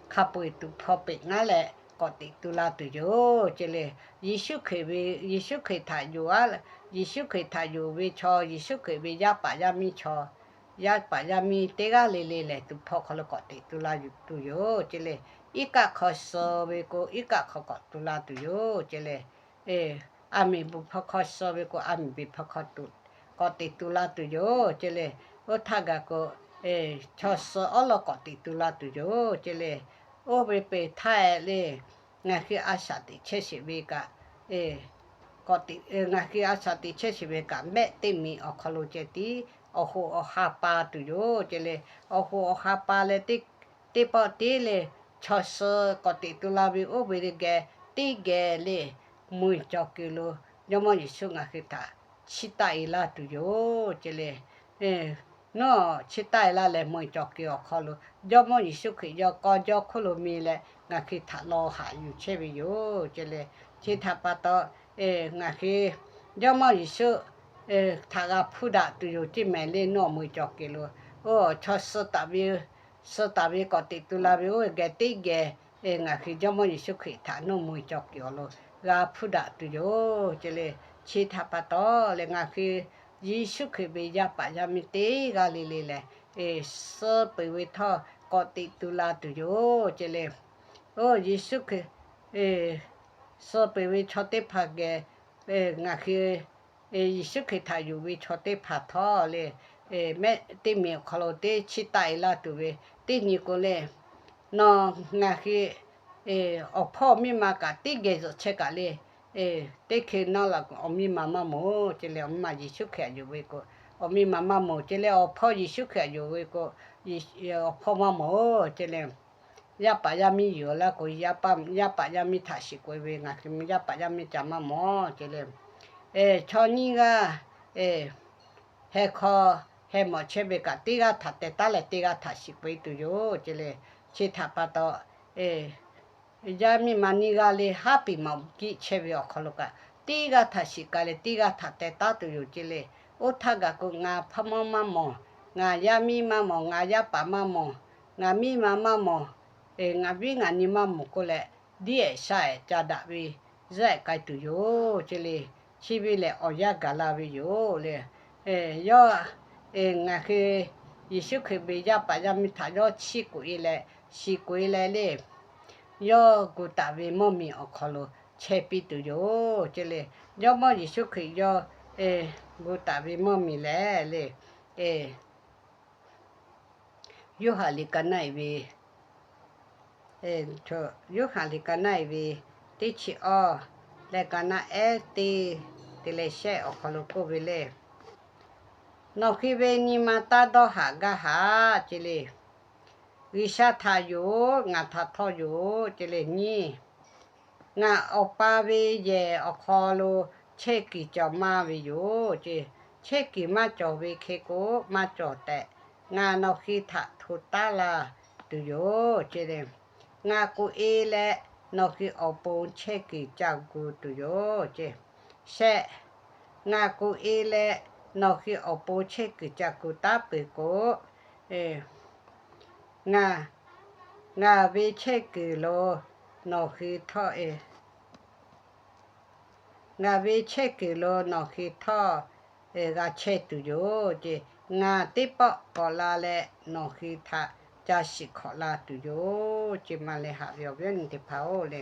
hk'a peu eˬ tuˍ hpaw peꞈ ngaˉ leh k'awꞈ teꞈ tu la tuˬ yoˬ ce le. Yeˍsuˆ Hkriꞈ ve, Yeˍsuˆ Hkriꞈ htaꞈ yonˍ a, Yeˍsuˆ Hkriꞈ htaꞈ yonˍ ve chaw, Yeˍsuˆ Hkriꞈ ve yaˇ paˍ yaˇ miˇ chaw, yaˇ paˍ yaˇ miˇ teˇ g'aˇ le le lehˬ, tuˍ hpaw hk'aw lo k'awꞈ teꞈ tu la tuˬ yoˬ ce le. Iˉ kaˆ hk'aw suh ve k'o, iˉ kaˆ hk'aw k'awꞈ tu la tuˬ yoˬ ce le. A miˬ bvuhˬ hpaw hk'aw suh ve k'o, a miˬ bvuhˬ hpaw hk'aw k'awꞈ teꞈ tu la tuˬ yoˬ ce le. Oˇ htaˇ gaˬ k'o, chaw suh awˉ lawˇ k'awꞈ teꞈ tu la tuˬ yoˬ ce le. Oˇ ve peuˬ htaˇ le, ngaˬ hui a shaꞈ teꞈ chehˇ sheˍ ve kaꞈ, ngaˬ hui a shaꞈ teꞈ chehˇ sheˍ ve kaꞈ, mehˆ teˇ miˬ awˬ hk'aw lo ceh tiˉ awˬ hoꞈ awˬ ha pa tuˬ yoˬ ce le. Awˬ hoꞈ awˬ ha pa leh teˇ pawˆ tiˉ le, chaw suh k'awꞈ teꞈ tu la ve oˇ ve geh teˇ geh le, mvuhˇ cawˬ kuiˬ lo Jawˇmawˇ Yeˍsuˆ ngaˬ hui htaꞈ chiˇ taˆ e laˇ tuˬ yoˬ ce le. Nawˬ chiˇ taˆ e laˇ leh mvuhˇ cawˬ kuiˬ awˬ hk'aw lo Jawˇmawˇ Yeˍsuˆ Hkriꞈ yawˇ kawˇ jawˇ hk'oˆ lo mi leh ngaˬ hui htaꞈ law haꞈ yuˬ chehˇ ve yoˬ ce le. Chi htaꞈ pa taw, ngaˬ hui Jawˇmawˇ Yeˍsuˆ htaꞈ g'a hpuˇ daꞈ tuˬ yoˬ ce mehˍ le. Nawˬ mvuhˇ cawˬ kuiˬ lo, oˇ chaw suh taˍ ve, suh taˍ ve k'awꞈ teꞈ tu la ve oˇ geh teˇ geh, ngaˬ hui Jawˇmawˇ Yeˍsuˆ Hkriꞈ htaꞈ nawˬ mvuhˇ cawˬ kuiˬ awˬ lo g'a hpuˇ daꞈ tuˬ yoˬ ce le. Chi htaꞈ pa taw leh ngaˬ hui Yeˍsuˆ Hkriꞈ ve yaˇ paˍ yaˇ miˇ teˇ g'aˇ le le lehˬ, suh peuˬ ve htawˇ k'awꞈ teꞈ tu la tuˬ yoˬ ce le. Oˇ Yeˍsuˆ Hkriꞈ suh peuˬ ve chaw teˇ hpaˍ geh, ngaˬ hui Yeˍsuˆ Hkriꞈ htaꞈ yonˍ ve chaw teˇ hpaˍ htawˇ le, mehˆ teˇ miˬ awˬ hk'aw lo teˇ chiˇ taˆ e laˇ tuˬ ve teˇ nyi k'o le, nawˬ ngaˬ hui awˬ hpawˇ miˇ ma kaꞈ teˇ geh zuhꞈ chehˇ kaꞈ le, teˇ hkui nawˇ la awˬ miˇ ma maˇ mawˬ ce le. Awˬ miˇ ma Yeˍsuˆ Hkriꞈ htaꞈ yonˍ ve k'o, awˬ miˇ ma maˇ mawˬ ce le. Awˬ hpawˇ Yeˍsuˆ Hkriꞈ htaꞈ yonˍ ve k'o, awˬ hpawˇ maˇ mawˬ ce le. Yaˇ paˍ yaˇ miˇ yuˬ laˇ k'o, yaˇ paˍ yaˇ miˇ htaꞈ shiˍ k'oꞈ e ve ngaˬ hui yaˇ paˍ yaˇ miˇ ca maˇ mawˬ ce le. Chaw nyiˇ g'aˇ heh hk'aw heh mawꞈ chehˇ ve kaꞈ, teˇ g'aˇ htaꞈ teh taˉ leh teˇ g'aˇ htaꞈ shiˍ k'oꞈ e tuˬ yoˬ ce le. Chi htaꞈ pa taw, yaˇ miˇ ma nyiˇ g'aˇ le haˉ piˍ maˍ kiˆ chehˇ ve awˬ hk'aw lo kaꞈ, teˇ g'aˇ htaꞈ shiˍ k'ai leh teˇ g'aˇ htaꞈ teh taˉ tuˬ yoˬ ce le. Oˇ htaˇ gaˬ k'o, ngaˬ hpawˇ mawˇ maˇ mawˬ, ngaˬ yaˇ miˇ maˇ mawˬ, ngaˬ yaˇ paˍ maˇ mawˬ, ngaˬ miˇ ma maˇ mawˬ, ngaˬ viˉ ngaˬ nyi maˇ mawˬ k'oˆ leh, diˇ ehˍ sha ehˍ ca daꞈ ve zuhˆ ehˍ k'ai tuˬ yoˬ ce le. Chi ve lehˬ awˬ yanˇ gaˬ la ve yoˬ le. Yawˇ ngaˬ hui Yeˍsuˆ Hkriꞈ ve yaˇ paˍ yaˇ miˇ htaꞈ yawˇ chiˇ k'oꞈ e leh, shiˍ k'oꞈ e leh le, yawˇ gu taˍ ve mawˇ miˬ awˬ hk'aw lo chehˇ piˇ tuˬ yoˬ ce le. Jawˇmawˇ Yeˍsuˆ Hkriꞈ yawˇ gu taˍ ve mawˇ miˬ lehˬ le, Yoˇhanˬ liꞈ ka naˆ e ve, Yoˇhanˬ liꞈ ka naˆ e ve teˇ chi awˇ leh ka naˆ ehˉ teˇ te leh shehˆ awˬ hk'aw lo k'oˆ ve le, Nawˬ hui ve nyi ma taˇ dawˇ haꞈ gaˇ haꞈ ce le. G'uiˬsha htaꞈ yoˬ, ngaˬ htaꞈ htawˇ yoˬ ce le nyi. Ngaˬ Awˬ pa ve yehˬ awˬ hk'aw lo chehˇ kuiˬ cawˬ maˇ ve yoˬ ce. Chehˇ kuiˬ maˇ cawˬ ve hk'e k'o, maˇ cawˬ tehꞈ ngaˬ nawˬ hui htaꞈ hto taˉ la tuˬ yoˬ ce le. Ngaˬ k'oꞈ e leh nawˬ hui awˬ pon chehˇ kuiˬ ca gu tuˬ yoˬ ce. Shehˆ, ngaˬ k'oꞈ e leh nawˬ hui awˬ pon chehˇ kuiˬ ca gu taˉ peuˬ k'o, ngaˬ, ngaˬ ve chehˇ kuiˬ lo nawˬ hui htawˇ e, ngaˬ ve chehˇ kuiˬ lo nawˬ hui htawˇ g'a chehˇ tuˬ yoˬ ce. Ngaˬ teˇ pawˆ k'awꞈ la leh nawˬ hui htaꞈ ca shiˍ hkawꞈ la tuˬ yoˬ ce. Ma leh haꞈ ve awˬ viˉ awˬ nyi teˇ hpaˍ-oˬ le,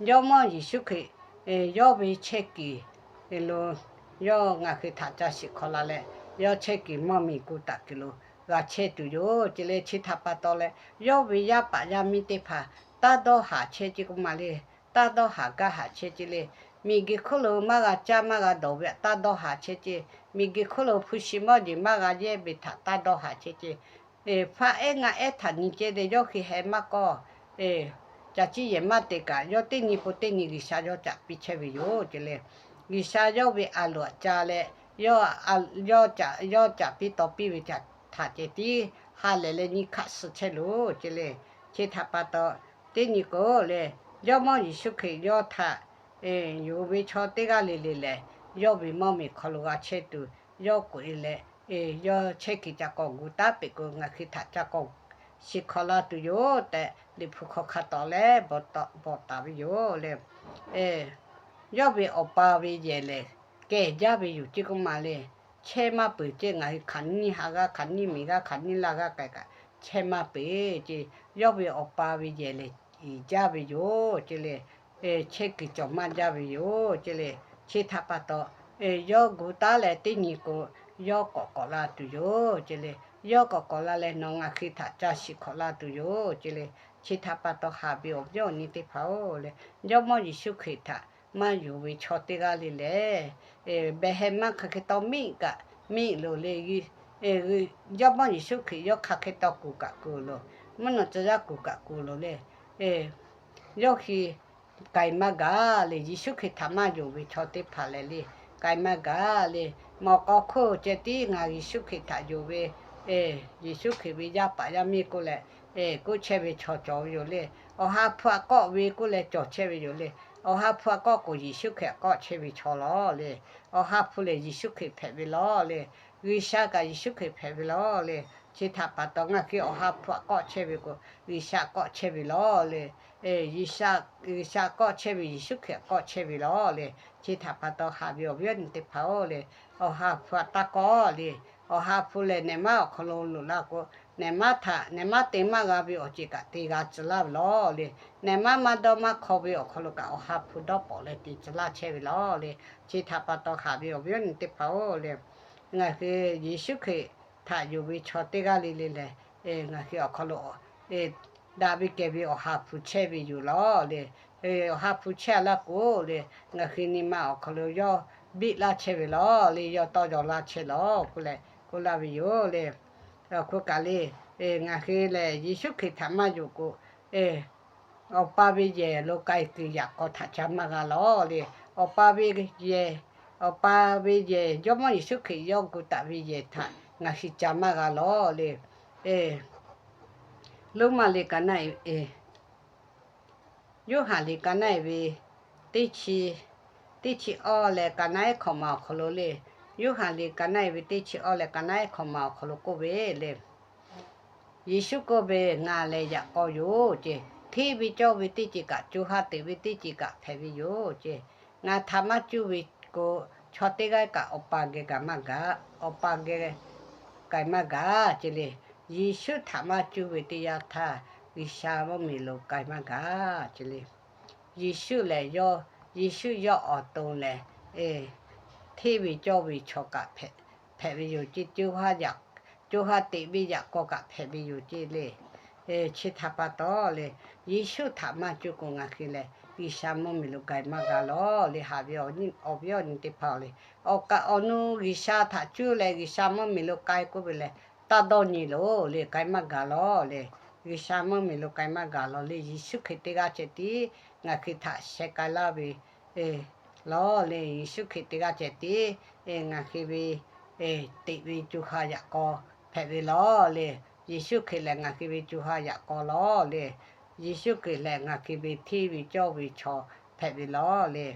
Jawˇmawˇ Yeˍsuˆ Hkriꞈ yawˇ ve chehˇ kuiˬ lo yawˇ ngaˬ hui htaꞈ ca shiˍ hkawꞈ la leh, yawˇ chehˇ kuiˬ mawˇ miˬ gu taˍ kuiˬ lo g'a chehˇ tuˬ yoˬ ce le. Chi htaꞈ pa taw leh, yawˇ ve yaˇ paˍ yaˇ miˇ teˇ hpaˍ taˇ dawˇ haꞈ chehˇ ce k'oˆ ma le. Taˇ dawˇ haꞈ gaˇ haꞈ chehˇ ce le. Miˬguiˬ hk'oˆ lo maˇ g'a caˇ maˇ g'a dawˬ ve htaꞈ taˇ dawˇ haꞈ chehˇ ce. Miˬguiˬ hk'oˆ lo hpu shi mawˇ jeˬ maˇ g'a yehˇ ve htaꞈ taˇ dawˇ haꞈ chehˇ ce. Faˆ ehˉ ngaˆ ehˉ htaꞈ nyi ceh leh yawˇ hui heh maˇ kawˇ, caˬ ciˇ yehˬ maˇ te kaꞈ, yawˇ teˇ nyi pon teˇ nyi G'uiˬsha yawˇ caꞈ piˇ chehˇ ve yoˬ ce le. G'uiˬsha yawˇ ve a loꞈ ca leh, yawˇ caꞈ piˇ taw piˇ ve htaꞈ ceh tiˉ ha lehˬ leh nyi hkaˆ suh chehˇ loˬ ce le. Chi htaꞈ pa taw, teˇ nyi k'o le, Jawˇmawˇ Yeˍsuˆ Hkriꞈ yawˇ htaꞈ yonˍ ve chaw teˇ g'aˇ le le lehˬ, yawˇ ve mawˇ miˬ hk'aw lo g'a chehˇ tuˬ, yawˇ k'oꞈ e leh, yawˇ chehˇ kuiˬ ca k'awꞈ gu taˉ peuˬ k'o, ngaˬ hui htaꞈ ca k'awꞈ shiˍ hkawꞈ la tuˬ yoˬ tehꞈ, Liꞈ hpu hk'aw hk'a tawˍ leh bvuhꞈ taˍ ve yoˬ le. Yawˇ ve Awˬ pa ve yehˬ lehˬ, kehˬ jaˇ ve yoˬ ce k'oˆ ma le. Chehˇ maˇ peuˬ ce. Ngaˬ hui hk'aˬ nyiˇ ha g'aˇ, hk'aˬ nyiˇ miˬ g'aˇ, hk'aˬ nyiˇ laˇ g'aˇ k'ai kaꞈ chehˇ maˇ peuˬ ce. Yawˇ ve Awˬ pa ve yehˬ lehˬ, iˍ jaˇ ve yoˬ ce le. Chehˇ kuiˬ cawˬ maˇ jaˇ ve yoˬ ce le. Chi htaꞈ pa taw, yawˇ gu taˉ leh teˇ nyi k'o, yawˇ k'awꞈ k'awꞈ la tuˬ yoˬ ce le. Yawˇ k'awꞈ k'awꞈ la leh nawˬ ngaˬ hui htaꞈ ca shiˍ hkawꞈ la tuˬ yoˬ ce le. Chi htaꞈ pa taw haꞈ ve awˬ viˉ awˬ nyi teˇ hpaˍ-oˬ le, Jawˇmawˇ Yeˍsuˆ Hkriꞈ htaꞈ maˇ yonˍ ve chaw teˇ g'aˇ le lehˬ, behˬ heh maˇ hk'aˬ hk'e taw miˆ kaꞈ miˆ loˬ le. Jawˇmawˇ Yeˍsuˆ Hkriꞈ yawˇ hk'aˬ hk'e taw kuˬ kaꞈ kuˬ loˬ, mvuhˇ naw tcuh yaˇ kuˬ kaꞈ kuˬ loˬ le. Yawˇ hui k'ai maˇ gaˬ le. Yeˍsuˆ Hkriꞈ htaꞈ maˇ yonˍ ve chaw teˇ hpaˍ lehˬ le, k'ai maˇ gaˬ le. Mawꞈ k'aw hk'oˆ ceh tiˉ ngaˬ Yeˍsuˆ Hkriꞈ htaꞈ yonˍ ve, Yeˍsuˆ Hkriꞈ ve yaˇ paˍ yaˇ miˇ k'oˆ leh k'oˆ chehˇ ve chaw cawˬ ve yoˬ le. Awˬ ha hpu aꞈ kawˆ ve k'oˆ leh cawˬ chehˇ ve yoˬ le. Awˬ ha hpu aꞈ kawˆ k'o, Yeˍsuˆ Hkriꞈ aꞈ kawˆ chehˇ ve chaw lawˬ le. Awˬ ha hpu lehˬ, Yeˍsuˆ Hkriꞈ hpehꞈ ve lawˬ le. G'uiˬsha kaꞈ Yeˍsuˆ Hkriꞈ hpehꞈ ve lawˬ le. Chi htaꞈ pa taw, ngaˬ hui awˬ ha hpu aꞈ kawˆ chehˇ ve k'o, G'uiˬsha aꞈ kawˆ chehˇ ve lawˬ le. G'uiˬsha aꞈ kawˆ chehˇ ve, Yeˍsuˆ Hkriꞈ aꞈ kawˆ chehˇ ve lawˬ le. Chi htaꞈ pa taw haꞈ ve awˬ viˉ awˬ nyi teˇ hpaˍ-oˬ le, awˬ ha hpu aꞈ taˇ kawˆ le. Awˬ ha hpu lehˬ, nehˬ maˉ awˬ hk'aw lo loꞈ la k'o, nehˬ maˉ htaꞈ nehˬ maˉ te maˇ g'a ve awˬ ceuˬ kaꞈ te g'a tcuh laˇ ve lawˬ le. Nehˬ maˉ maˇ dawˇ maˇ hk'aw ve awˬ hk'aw lo kaꞈ, awˬ ha hpu dawˇ pawˍ leh te tcuh laˇ chehˇ ve lawˬ le. Chi htaꞈ pa taw haꞈ ve awˬ viˉ awˬ nyi teˇ hpaˍ-oˬ le, ngaˬ hui Yeˍsuˆ Hkriꞈ htaꞈ yonˍ ve chaw teˇ g'aˇ le le lehˬ, ngaˬ hui awˬ hk'aw lo daꞈ ve kehˬ ve awˬ ha hpu chehˇ ve yoˬ lawˬ le. Awˬ ha hpu chehˇ a laˇ k'o le, ngaˬ hui nyi ma awˬ hk'aw lo yawˇ biˆ laˇ chehˇ ve lawˬ le, yawˇ tawˇ yaw laˇ chehˇ lawˬ k'oˆ leh k'oˆ laˇ ve yoˬ le. Hk'oˆ kaꞈ le, ngaˬ hui lehˬ Yeˍsuˆ Hkriꞈ htaꞈ maˇ yonˍ k'o, Awˬ pa ve yehˬ lo k'ai kuiˬ yaꞈ k'aw htaꞈ ca maˇ g'a lawˬ le. Awˬ pa ve yehˬ, Awˬ pa ve yehˬ, Jawˇmawˇ Yeˍsuˆ Hkriꞈ yawˇ gu taˍ ve yehˬ htaꞈ ngaˬ hui ca maˇ g'a lawˬ le. Roˉmaꞈ liꞈ ka naˆ e, Yoˇhanˬ liꞈ ka naˆ e ve teˇ chi, teˇ chi awˇ leh ka naˆ ehˉ hkawꞈ ma awˬ hk'aw lo le. Yoˇhanˬ liꞈ ka naˆ e ve teˇ chi awˇ leh ka naˆ ehˉ hkawꞈ ma awˬ hk'aw lo k'oˆ ve le, Yeˍsuˆ k'oˆ ve, Ngaˬ lehˬ yaꞈ k'aw yoˬ ce. Hteˇ ve cawˇ ve teˇ ceuˬ kaꞈ, co ha teꞈ ve teˇ ceuˬ kaꞈ hpehꞈ ve yoˬ ce. Ngaˬ htaꞈ maˇ cuˇ ve k'o, chaw teˇ g'aˇ kaꞈ Awˬ pa geh kaꞈ maˇ gaˬ. Awˬ pa geh k'ai maˇ gaˬ ce le. Yeˍsuˆ htaꞈ maˇ cuˇ ve teˇ yanˇ htaˇ, G'uiˬsha mvuhˇmiˬ lo k'ai maˇ gaˬ ce le. Yeˍsuˆ lehˬ yawˇ, Yeˍsuˆ yawˇ awˬ to lehˬ, hteˇ ve cawˇ ve chaw kaꞈ hpehꞈ ve yoˬ ce. Co ha teꞈ ve yaꞈ k'aw kaꞈ hpehꞈ ve yoˬ ce le. Chi htaꞈ pa taw le, Yeˍsuˆ htaꞈ maˇ cuˇ k'o ngaˬ hui lehˬ G'uiˬsha mvuhˇmiˬ lo k'ai maˇ g'a lawˬ le. Haꞈ ve awˬ viˉ awˬ nyi teˇ hpaˍ le, awˬ kaꞈ awˬ nu G'uiˬsha htaꞈ cuˇ leh G'uiˬsha mvuhˇmiˬ lo k'ai k'oˆ ve lehˬ, taˇ dawˇ nyi loˬ le, k'ai maˇ gaˬ lawˬ le. G'uiˬsha mvuhˇmiˬ lo k'ai maˇ gaˬ lawˬ le. Yeˍsuˆ Hkriꞈ teˇ g'aˇ ceh tiˉ ngaˬ hui htaꞈ sheh k'ai laˇ ve lawˬ le. Yeˍsuˆ Hkriꞈ teˇ g'aˇ ceh tiˉ ngaˬ hui ve teꞈ ve co ha yaꞈ k'aw hpehꞈ ve lawˬ le. Yeˍsuˆ Hkriꞈ lehˬ ngaˬ hui ve co ha yaꞈ k'aw lawˬ le. Yeˍsuˆ Hkriꞈ lehˬ ngaˬ hui ve hteˇ ve cawˇ ve chaw hpehꞈ ve lawˬ le.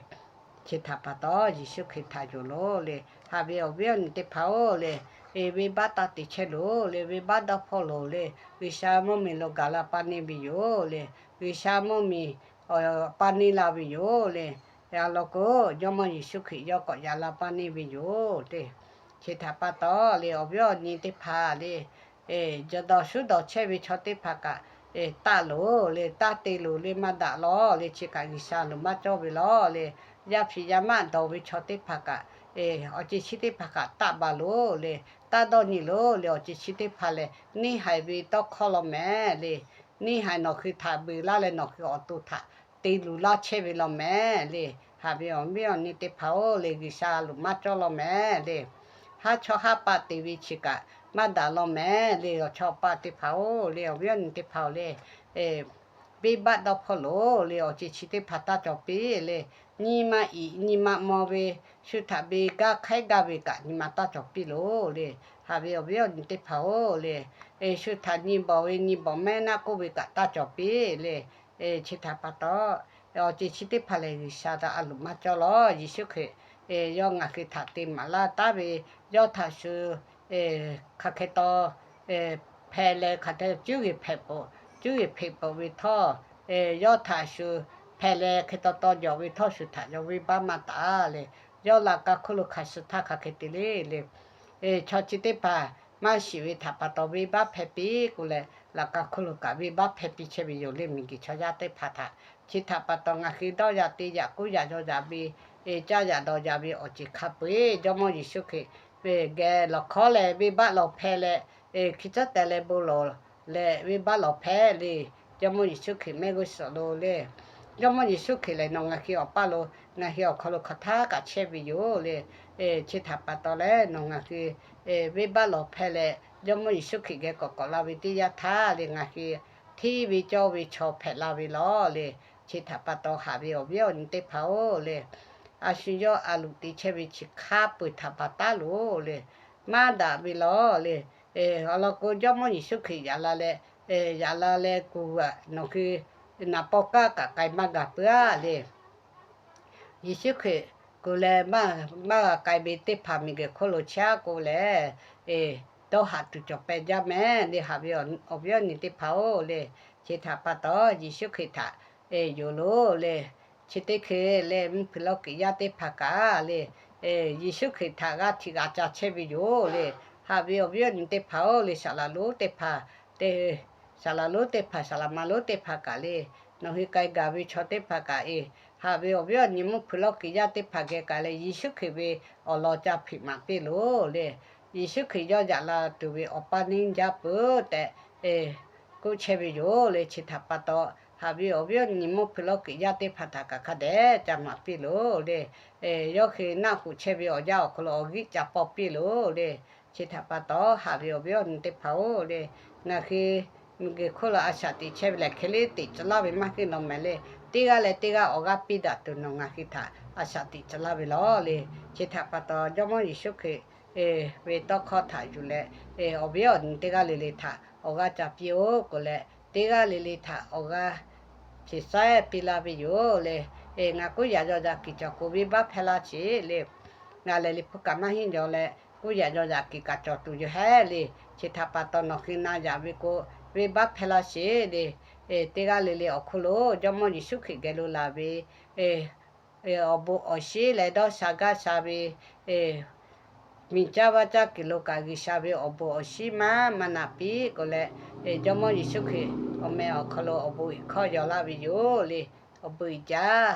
Chi htaꞈ pa taw Yeˍsuˆ Hkriꞈ htaꞈ yonˍ loˬ le. Haꞈ ve awˬ viˉ awˬ nyi teˇ hpaˍ-oˬ le, venˇbaˆ taˇ te chehˇ loˬ le. Venˇbaˆ dawˇ hpawˇ loˬ le. G'uiˬsha mvuhˇmiˬ lo gaˬ la paˇ neˇ ve yoˬ le. G'uiˬsha mvuhˇmiˬ paˇ neˇ la ve yoˬ le. Awˬ lawn k'o, Jawˇmawˇ Yeˍsuˆ Hkriꞈ yawˇ k'awꞈ yaꞈ la paˇ neˇ ve yoˬ le. Chi htaꞈ pa taw le, awˬ viˉ awˬ nyi teˇ hpaˍ le, jawˬ dawˬ shuˉ dawˬ chehˇ ve chaw teˇ hpaˍ kaꞈ taˆ loˬ le, taˇ te loˬ le, maˇ daꞈ lawˬ le. Chi kaꞈ G'uiˬsha loˍ maˇ cawˇ ve lawˬ le. Yaˇ hpiꞈ yaˇ maˆ dawˬ ve chaw teˇ hpaˍ kaꞈ, awˬ ceuˬ chi teˇ hpaˍ kaꞈ taˆ baˬ loˬ le, taˇ dawˇ nyi loˬ le. Awˬ ceuˬ chi teˇ hpaˍ lehˬ neˇhaiˬ ve tawˇ hkawˇ law mehˍ le. Neˇhaiˬ nawˬ hui htaꞈ beˬ laˇ leh nawˬ hui awˬ to htaꞈ te luˬ laˇ chehˇ ve law mehˍ le. Haꞈ ve awˬ viˉ awˬ nyi teˇ hpaˍ-oˬ le, G'uiˬsha loˍ maˇ cawˇ law mehˍ le. Haˉ chawˇ haˉ paˆ te ve chi kaꞈ maˇ daꞈ law mehˍ le. Awˬ chawˇ paˆ teˇ hpaˍ-oˬ le, awˬ viˉ awˬ nyi teˇ hpaˍ-oˬ le, venˇbaˆ dawˇ hpawˇ loˬ le. Awˬ ceuˬ chi teˇ hpaˍ taˇ cawˬ piˇ le. Nyi ma iˍ nyi ma maw ve, shu htaꞈ beˬ gaˇ hk'aiˉ gaˇ ve kaꞈ nyi ma taˇ cawˬ piˇ loˬ le. Haꞈ ve awˬ viˉ awˬ nyi teˇ hpaˍ-oˬ le, shu htaꞈ nyi bawˬ ve nyi bawˬ mehˉ naˆ k'oˆ ve kaꞈ taˇ cawˬ piˇ le. Chi htaꞈ pa taw, awˬ ceuˬ chi teˇ hpaˍ lehˬ G'uiˬsha htaꞈ a loˍ maˇ cawˇ lawˬ. Yeˍsuˆ Hkriꞈ yawˇ ngaˬ hui htaꞈ te maˍ laˇ taˉ ve, yawˇ htaꞈ shu hk'aˬ hk'e taw hpeh leh hk'aˬ hk'e cuˉ g'uiˬ hpehꞈ peuˬ, cuˉ g'uiˬ hpehꞈ peuˬ ve htawˇ, yawˇ htaꞈ shu hpeh leh hk'e taw taw jawˬ ve htawˇ shu htaꞈ yawˇ venˇbaˆ maˇ taˍ le. Yawˇ laꞈ ka hk'oˆ lo hk'aˬ suh htaˇ hk'aˬ hk'e te le le. Chaw chi teˇ hpaˍ maˇ shiˍ ve htaꞈ pa taw venˇbaˆ hpehˇ piˇ k'oˆ leh, laꞈ ka hk'oˆ lo kaꞈ venˇbaˆ hpehˇ piˇ chehˇ ve yoˬ le. Miˬguiˬ chaw yaˇ teˇ hpaˍ htaꞈ chi htaꞈ pa taw ngaˬ hui dawˇ yaꞈ te yaꞈ kuˉ yaꞈ yaw yaꞈ ve, caˇ yaꞈ dawˬ yaꞈ ve awˬ ceuˬ hk'a peu-eˬ Jawˇmawˇ Yeˍsuˆ Hkriꞈ geh lawˬ hkawˉ leh venˇbaˆ lawˬ hpehˇ leh, hkui tcuhˉ teh leh bon lawˬ leh venˇbaˆ lawˬ hpehˇ le. Jawˇmawˇ Yeˍsuˆ Hkriꞈ mehˆ g'uˇ suhˍ lo le. Jawˇmawˇ Yeˍsuˆ Hkriꞈ lehˬ nawˬ ngaˬ hui awˬ paˇ lo, ngaˬ hui awˬ hk'aw lo hk'aˬ htaˇ kaꞈ chehˇ ve yoˬ le. Chi htaꞈ pa taw leh nawˬ ngaˬ hui venˇbaˆ lawˬ hpehˇ leh Jawˇmawˇ Yeˍsuˆ Hkriꞈ geh k'awꞈ k'awꞈ la ve teˇ yanˇ htaˇ le, ngaˬ hui hteˇ ve cawˇ ve chaw hpehꞈ la ve lawˬ le. Chi htaꞈ pa taw haꞈ ve awˬ viˉ awˬ nyi teˇ hpaˍ-oˬ le, a shu yawˇ a loꞈ te chehˇ ve chi hk'a peu-eˬ htaꞈ baˬ taˉ loˬ le. Maˇ daꞈ ve lawˬ le. Awˬ lawn k'o, Jawˇmawˇ Yeˍsuˆ Hkriꞈ yaꞈ la leh, yaꞈ la leh kuˬ g'aꞈ nawˬ hui naˍ paw kaˇ kaꞈ k'ai maˇ gaˬ peuˬ-aˬ le. Yeˍsuˆ Hkriꞈ kuˬ leh maˇ g'a k'ai ve teˇ hpaˍ miˬguiˬ hk'oˆ lo chehˇ-aˬ k'o lehˬ, dawˇ haꞈ tuˬ cawˬ peh jaˇ mehˍ le. Haꞈ ve awˬ viˉ awˬ nyi teˇ hpaˍ-oˬ le, chi htaꞈ pa taw Yeˍsuˆ Hkriꞈ htaꞈ yonˍ loˬ le. Chi teˇ hkui leh mvuhˇ hpui lawˇ kiꞈ yaˇ teˇ hpaˍ kaꞈ le, Yeˍsuˆ Hkriꞈ htaꞈ g'a htiꞈ g'a ca chehˇ ve yoˬ le. Haꞈ ve awˬ viˉ awˬ nyi teˇ hpaˍ-oˬ le, saˍ laˍ lonˉ teˇ hpaˍ, saˍ laˍ lonˉ teˇ hpaˍ, saˍ laˍ ma lonˉ teˇ hpaˍ kaꞈ le, nawˬ hui k'ai gaˬ ve chaw teˇ hpaˍ kaꞈ e, haꞈ ve awˬ viˉ awˬ nyi mvuhˇ hpui lawˇ kiꞈ yaˇ teˇ hpaˍ geh kaꞈ leh Yeˍsuˆ Hkriꞈ ve awˬ lawn ca hpeꞈ maˍ piˇ loˬ le. Yeˍsuˆ Hkriꞈ yawˇ yaꞈ la tuˬ ve awˬ paˇ neˇ jaˇ peuˬ tehꞈ k'oˆ chehˇ ve yoˬ le. Chi htaꞈ pa taw, haꞈ ve awˬ viˉ awˬ nyi mvuhˇ hpui lawˇ kiꞈ yaˇ teˇ hpaˍ htaꞈ kaꞈ hk'a dehꞈ ca maˍ piˇ loˬ le. Yawˇ hui naˆ hoꞈ chehˇ ve awˬ yanˇ awˬ hk'aw lo awˬ g'euˆ ca paw piˇ loˬ le. Chi htaꞈ pa taw, haꞈ ve awˬ viˉ awˬ nyi teˇ hpaˍ-oˬ le, ngaˬ hui miˬguiˬ hk'oˆ lo a shaꞈ teꞈ chehˇ ve lehˬ, hk'e le teꞈ tcuh laˇ ve maˇ heˆ law mehˍ le. Teˇ g'aˇ leh teˇ g'aˇ awˬ g'aˇ piˇ daꞈ tuˬ nawˬ ngaˬ hui htaꞈ a shaꞈ teꞈ tcuh laˇ ve lawˬ le. Chi htaꞈ pa taw, Jawˇmawˇ Yeˍsuˆ Hkriꞈ ve tawˇ hkawˇ htaꞈ yuˬ leh, awˬ viˉ awˬ nyi teˇ g'aˇ le le htaꞈ awˬ g'aˇ ca piˇ-oˆ k'oˆ leh, teˇ g'aˇ le le htaꞈ awˬ g'aˇ hpeꞈ saiˉ piˇ laˇ ve yoˬ le. Ngaˬ kuˉ yaꞈ yaw yaꞈ kiˬ cawˬ k'o, venˇbaˆ hpehˇ laˇ sheˍ le. Ngaˬ lehˬ liꞈ hpu kaꞈ maˇ henˇ jaw leh, kuˉ yaꞈ yaw yaꞈ kiˬ kaꞈ cawˬ tuˬ yoˬ hehˉ le. Chi htaꞈ pa taw, nawˬ hui na yaꞈ ve k'o, venˇbaˆ hpehˇ laˇ sheˍ le. Teˇ g'aˇ le le awˬ hk'oˆ lo Jawˇmawˇ Yeˍsuˆ Hkriꞈ geh lo laˬ ve awˬ bon awˬ shinˉ leh dawˇ sha gaˇ sha ve Miˬ caˇ vaˇ caˇ kuiˬ lo kaꞈ G'uiˬsha ve awˬ bon awˬ shinˉ maˇ maˇ naꞈ piˇ k'o leh, Jawˇmawˇ Yeˍsuˆ Hkriꞈ awˬ meh awˬ hk'aw lo awˬ bon iˬ hkawˇ yaw laˇ ve yoˬ le. Awˬ bon uiˍ jaˇ.